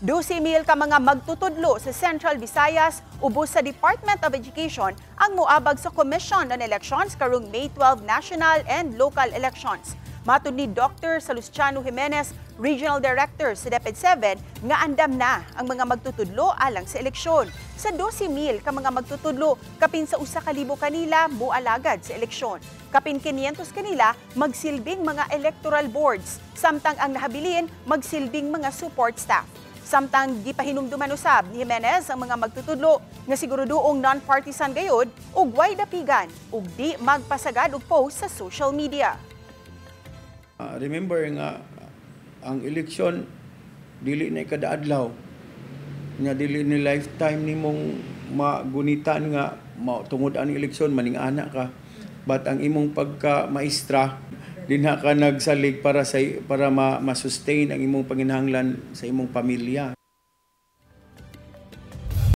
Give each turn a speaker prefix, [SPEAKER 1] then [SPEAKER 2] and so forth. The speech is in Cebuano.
[SPEAKER 1] 12,000 ka mga magtutudlo sa Central Visayas ubos sa Department of Education ang moabag sa Commission on Elections karong May 12 national and local elections. Matud ni Dr. Salustiano Jimenez, Regional Director sa DepEd 7, nga andam na ang mga magtutudlo alang sa eleksyon. Sa 12,000 ka mga magtutudlo, kapin sa 1,000 kanila moalagad sa eleksyon. Kapin 500 kanila magsilbing mga electoral boards, samtang ang nahabilin magsilbing mga support staff. Samtang gipahinumduman usab ni Jimenez ang mga magtutudlo nga siguraduong non-partisan gayod ug way dapigan ug di magpasagad og post sa social media.
[SPEAKER 2] Remember nga ang eleksyon dili na kada adlaw nga, dili ni lifetime nimong magunitan nga tungod ang eleksyon maning-ana ka, but ang imong pagka maestra dinha ka nagsalig para ma-sustain ang imong panginahanglan sa imong pamilya.